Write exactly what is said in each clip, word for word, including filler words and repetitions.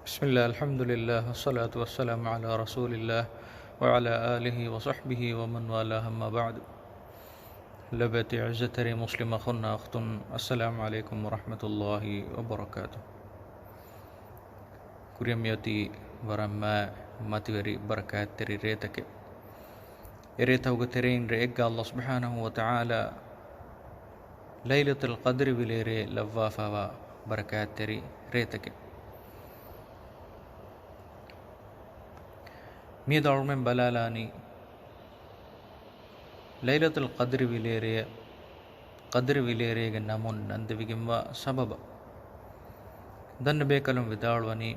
بسم الله، الحمد لله، والصلاة والسلام على رسول الله، وعلى آله وصحبه ومن والاه، أما بعد. ލޮބުވެތި ޢިއްޒަތްތެރި މުސްލިމް އަޚުންނާ އުޚްތުން، السلام عليكم ورحمة الله وبركاته. ކުރިއަށް މިއޮތީ ވަރަށް މާތް މަތިވެރި ބަރަކާތްތެރި ރޭތަކެއް. އެރޭތަކުގެ ތެރެއިން ރެއެއްގަ ﷲ ސުބްޙާނަހޫ ވަތަޢާލާ ލައިލަތުލް ޤަދްރި ވިލޭރޭ ލައްވާފައިވާ ބަރަކާތްތެރި ރޭތަކެއް. މިއަދު އަޅުމެން ބަލާލާނީ، ލައިލަތުލް ޤަދްރި ވިލޭރޭ، ޤަދްރި ވިލޭރޭގެ ނަމުން ނަންދެވިގެންވާ ސަބަބަށް. ދަންނަ ބޭކަލުން ވިދާޅުވަނީ،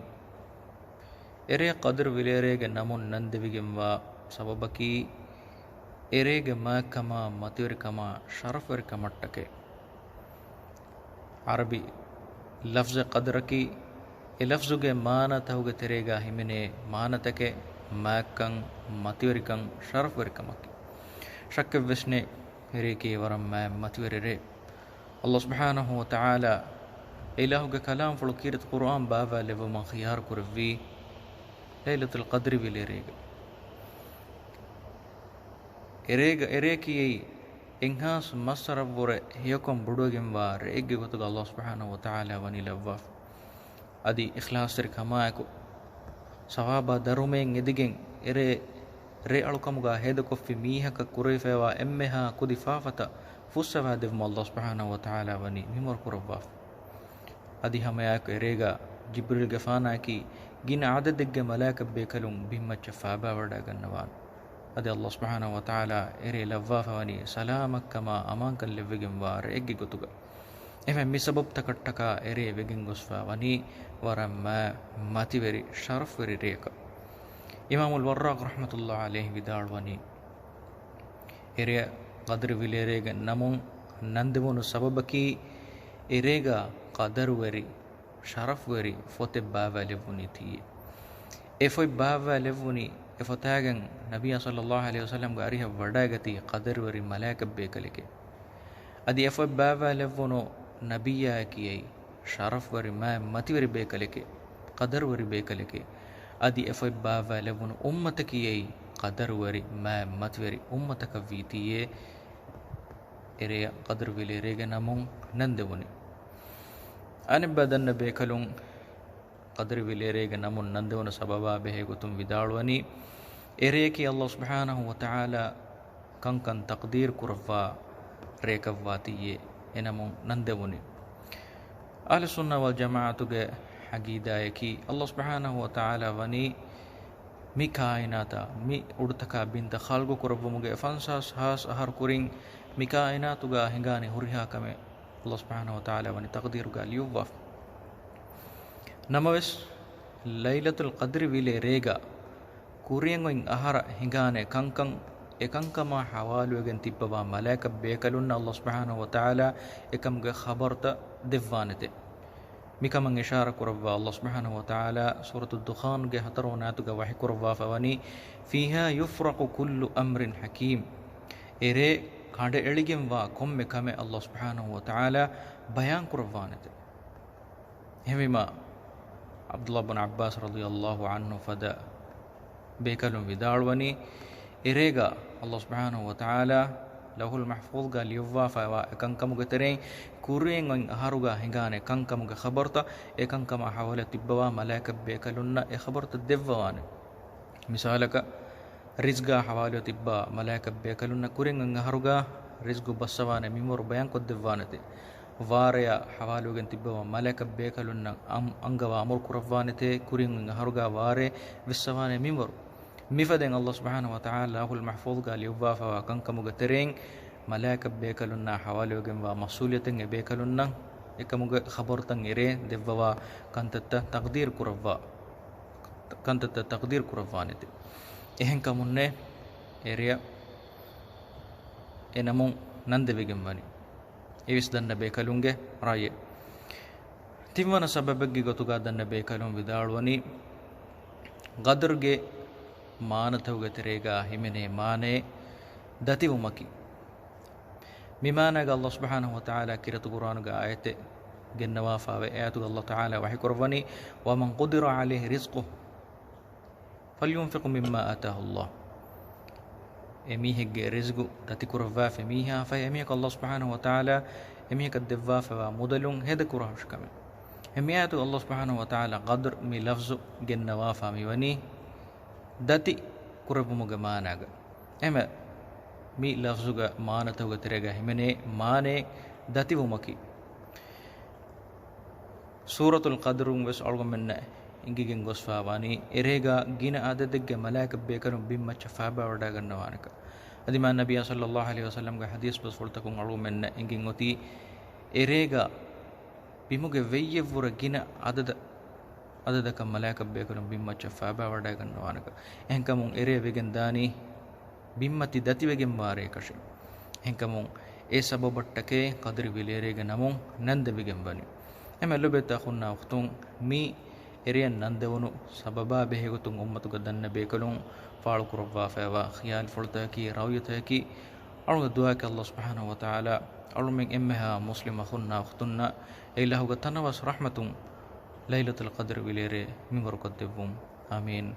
އެރޭ ޤަދްރި ވިލޭރޭގެ ނަމުން ނަންދެވިގެންވާ ސަބަބަކީ، އެރޭގެ މާތްކަމާ، މަތިވެރިކަމާ، ޝަރަފްވެރިކަމަށްޓަކައި. ޢަރަބި ލަފްޒެއް ޤަދްރަކީ، އެ ލަފްޒުގެ މާނަތަކުގެ ތެރޭގަ ހިމެނޭ މާނަތަކެއް މާތްކަން، މަތިވެރިކަން، ޝަރަފްވެރިކަމަކީ. ޝައްކެއްވެސް ނެތް، އެރެއަކީ ވަރަށް މާތް މަތިވެރި ރޭ. ﷲ ސުބްޙާނަހޫ ވަތަޢާލާ އެ އިލާހުގެ ކަލާމްފުޅު ކީރިތި ޤުރުއާން ބާއްވާލެއްވުމަށް ޚިޔާރު ކުރެއްވީ ލައިލަތުލް ޤަދްރި ވިލޭރޭގަ. އެރޭގަ، އެރެއަކީ އެއީ އެއްހާސް މައްސަރަށްވުރެ ހެޔޮކޮން ބޮޑުވެގެންވާ ރެއެއްގެ ގޮތުގަ ﷲ ސުބްޙާނަހޫ ވަތަޢާލާ ވަނީ ލައްވާފަ. އަދި އިޚްލާޞްތެރިކަމާއެކު، ސަވާބާ ދަރުމައިން އެދިގެން އެރޭ ރެއަޅުކަމުގަ ހޭދަކޮށްފި މީހަކަށް ކުރެވިފައިވާ އެންމެހާ ކުދި ފާފަތައް ފުއްސަވާދެއްވުމަށް ﷲ ސުބްޙާނަހޫ ވަތަޢާލާ ވަނީ މިންވަރު ކުރައްވާފަ. އަދި ހަމައެއާއެކު އެރޭގަ ޖިބްރީލްގެފާނާއެކީ ގިނަ އަދަދެއްގެ މަލާއިކަތްބޭކަލުން ބިންމައްޗަށް ފާބާވަޑައިގަންނަވާނެ. އަދި ﷲ ސުބްޙާނަހޫ ވަތަޢާލާ އެރޭ ލައްވާފަ ވަނީ ސަލާމަތްކަމާ އަމާންކަން ލެއްވިގެންވާ ރެއެއްގެ ގޮތުގަ. އެހެން މި ސަބަބުތަކަށްޓަކާ އެރޭ ވެގެންގޮސްފަ ވަނީ ވަރަށް މާތް މަތިވެރި ޝަރަފްވެރި ރެއަކަށް. އިމާމުލް ވައްރާޤް ރަޙްމަތުﷲ ޢަލައިހި ވިދާޅުވަނީ، އެރެއަށް ޤަދްރި ވިލޭރޭގެ ނަމުން ނަންދެވުނު ސަބަބަކީ، އެރޭގަ ޤަދަރުވެރި، ޝަރަފްވެރި ފޮތެއް ބާއްވާލެއްވުނީތީއޭ. އެ ފޮތް ބާއްވާލެއްވުނީ އެ ފޮތާގެން ނަބިއްޔާ ޞައްލައްލާހު ޢަލައިހި ވަސައްލަމްގެ އަރިހަށް ވަޑައިގަތީ ޤަދަރުވެރި މަލާއިކަތްބޭކަލެކޭ. އަދި އެ ފޮތް ބާއްވާލެއްވުނު ނަބިއްޔާއަކީ އެއީ ޝަރަފްވެރި މާތް މަތިވެރި ބޭކަލެކޭ، ޤަދަރުވެރި ބޭކަލެކޭ. އަދި އެ ފޮތް ބާއްވާލެއްވުނު އުއްމަތަކީ އެއީ ޤަދަރުވެރި މާތް މަތިވެރި އުއްމަތަކަށްވީތީއޭ. އެރެއަށް ޤަދްރި ވިލޭރޭގެ ނަމުން ނަންދެވުނީ. އަނެއްބައި ދަންނަ ބޭކަލުން ޤަދްރި ވިލޭރޭގެ ނަމުން ނަންދެވުނު ސަބަބާ ބެހޭ ގޮތުން ވިދާޅުވަނީ، އެރެއަކީ ﷲ ސުބްޙާނަހޫ ވަތަޢާލާ ކަންކަން ތަޤްދީރު ކުރައްވާ ރެއަކަށްވާތީއޭ އެ ނަމުން ނަންދެވުނީ. އަހްލުއްސުންނަ ވަލްޖަމާޢަތުގެ ޢަޤީދާއަކީ، ﷲ ސުބްޙާނަހޫ ވަތަޢާލާ ވަނީ މި ކާއިނާތާ، މި އުޑުތަކާ ބިންތައް ޚަލްޤު ކުރެއްވުމުގެ ފަންސާސް ހާސް އަހަރު ކުރިން މި ކާއިނާތުގަ ހިނގާނެ ހުރިހާ ކަމެއް ﷲ ސުބްޙާނަހޫ ވަތަޢާލާ ވަނީ ތަޤްދީރުގަ ލިޔުއްވާފަ. ނަމަވެސް، ލައިލަތުލް ޤަދްރި ވިލޭ ރޭގަ ކުރިއަށް އޮތް އަހަރަށް ހިނގާނެ ކަންކަން، އެ ކަންކަމާ ޙަވާލުވެގެން ތިއްބަވާ މަލާއިކަތް ބޭކަލުންނަށް ﷲ ސުބްޙާނަހޫ ވަތަޢާލާ އެކަމުގެ ޚަބަރުތައް ދެއްވާނެތެ. މިކަމަށް އިޝާރާ ކުރައްވާ ﷲ ސުބްޙާނަހޫ ވަތަޢާލާ ސޫރަތު ދުޚާންގެ ހަތަރުވަނަ އާޔަތުގަ ވަޙީ ކުރައްވާފަ ވަނީ، فِيهَا يُفْرَقُ كُلُّ أَمْرٍ حَكِيمٍ. އެރޭ ކަނޑައެޅިގެންވާ ކޮންމެ ކަމެއް ﷲ ސުބްޙާނަހޫ ވަތަޢާލާ ބަޔާން ކުރައްވާނެތެ. އެހެންވީމަ، ޢަބްދުﷲ ބިން ޢައްބާސް ރަޟިޔަﷲ ޢަންހު ފަދަ ބޭކަލުން ވިދާޅުވަނީ، އެރޭގަ ﷲ ސުބްޙާނަހޫ ވަތަޢާލާ ލައުޙުލް މަޙްފޫޡުގަ ލިޔުއްވާފައިވާ އެކަންކަމުގެ ތެރެއިން ކުރިއަށް އޮތް އަހަރުގަ ހިނގާނެ ކަންކަމުގެ ޚަބަރުތައް، އެކަންކަމާ ޙަވާލު ތިއްބަވާ މަލާއިކަތް ބޭކަލުންނަށް އެ ޚަބަރުތައް ދެއްވަވާނެ. މިސާލަކަށް، ރިޒްގާ ޙަވާލު ތިއްބާ މަލާއިކަތް ބޭކަލުންނަށް ކުރިއަށް އޮތް އަހަރުގަ ރިޒްގު ބައްސަވާނެ މިންވަރު ބަޔާންކޮށްދެއްވާނެތެ. ވާރެއާ ޙަވާލުވެގެން ތިއްބަވާ މަލާއިކަތް ބޭކަލުންނަށް އަން-، އަންގަވާ އަމުރު ކުރައްވާނެތެ، ކުރިއަށް އޮތް އަހަރުގަ ވާރޭ ވެއްސަވާނެ މިންވަރު. މިފަދައިން ﷲ ސުބްޙާނަހޫ ވަތަޢާލާ ލައުޙުލް މަޙްފޫޡުގަ ލިޔުއްވާފައިވާ ކަންކަމުގެ ތެރެއިން މަލާއިކަތް ބޭކަލުންނާ ޙަވާލުވެގެންވާ މަސްއޫލިއްޔަތުން އެ ބޭކަލުންނަށް އެކަމުގެ ޚަބަރުތައް އެރޭ ދެއްވަވާ ކަންތައްތައް ތަޤްދީރު ކުރައްވާ، ކަންތައްތައް ތަޤްދީރު ކުރައްވާނެތެ. އެހެންކަމުންނޭ އެރެއަށް އެ ނަމުން ނަންދެވިގެން ވަނީ. އެވެސް ދަންނަ ބޭކަލުންގެ ރައްޔެއް. ތިންވަނަ ސަބަބެއްގެ ގޮތުގަ ދަންނަ ބޭކަލުން ވިދާޅުވަނީ، ޤަދްރުގެ މާނަތަކުގެ ތެރޭގަ ހިމެނޭ މާނައެއް ދަތިވުމަކީ. މި މާނައިގަ ﷲ ސުބްޙާނަހޫ ވަތަޢާލާ ކީރިތި ޤުރްއާނުގެ އާޔަތެއް ގެންނަވާފައިވޭ. އެ އާޔަތުގަ ﷲ ތަޢާލާ ވަޙީކުރައްވަނީ، وَمَنْ قُدِرَ عَلَيْهِ رِزْقُهُ فَلْيُنْفِقْ مِمَّا آتَاهُ اللَّهُ. އެމީހެއްގެ ރިޒްގު ދަތިކުރައްވާފައި މީހާ ފަހެ، އެމީހަކަށް ﷲ ސުބްޙާނަހޫ ވަތަޢާލާ އެމީހަކަށް ދެއްވާފައިވާ މުދަލުން ހޭދަކުރާހުށިކަމެއް. އެ މި އާޔަތުގަ ﷲ ސުބްޙާނަހޫ ވަތަޢާލާ ޤަދްރު މި ލަފްޒު ގެންނަވާފައި މިވަނީ ދަތި ކުރެއްވުމުގެ މާނާގަ. އެހެންވެ، މި ލަފްޒުގެ މާނަތަކުގެ ތެރޭގަ ހިމެނޭ މާނައެއް ދަތިވުމަކީ. ސޫރަތުލް ޤަދްރުން ވެސް އަޅުގަނޑުމެންނަށް އެނގިގެން ގޮސްފައިވާނީ، އެރޭގަ ގިނަ އަދަދެއްގެ މަލާއިކަތް ބޭކަލުން ބިންމައްޗަށް ފައިބާވަޑައިގަންނަވާނެކަން. އަދި މާތް ނަބިއްޔާ ޞައްލައްލާހު ޢަލައިހި ވަސައްލަމްގެ ޙަދީޘް ބަސްފުޅުތަކުން އަޅުގަނޑުމެންނަށް އެނގެން އޮތީ، އެރޭގަ ބިމުގެ ވެއްޔެއްވުރެ ގިނަ އަދަދަ، އަދަދަކަށް މަލާއިކަތް ބޭކަލުން ބިންމައްޗަށް ފައިބާވަޑައިގަންނަވާނެކަން. އެހެންކަމުން އެރޭ ވެގެން ދާނީ ބިންމަތި ދަތިވެގެންވާ ރޭކަށެއް. އެހެންކަމުން އެ ސަބަބަށްޓަކައި ޤަދްރި ވިލޭރޭގެ ނަމުން ނަންދެވިގެންވަނީ. އެހެންވެ ލޮބުވެތި އަޚުންނާ އުޚްތުން، މި އެރެއަށް ނަންދެވުނު ސަބަބާ ބެހޭގޮތުން އުއްމަތުގެ ދަންނަ ބޭކަލުން ފާޅުކުރައްވާފައިވާ ޚިޔާލުފުޅުތަކަކީ، ރައުޔުތަކަކީ، އަޅުގަނޑު ދުޢާއަކީ ﷲ ސުބްޙާނަހޫ ވަތަޢާލާ އަޅުމެން އެންމެހާ މުސްލިމް އަޚުންނާ އުޚްތުންނަށް އެއިލާހުގެ ތަނަވަސް ރަޙްމަތުން ލައިލަތުލް ޤަދްރި ވިލޭރޭ މިންވަރުކޮށްދެއްވުން. އާމީން.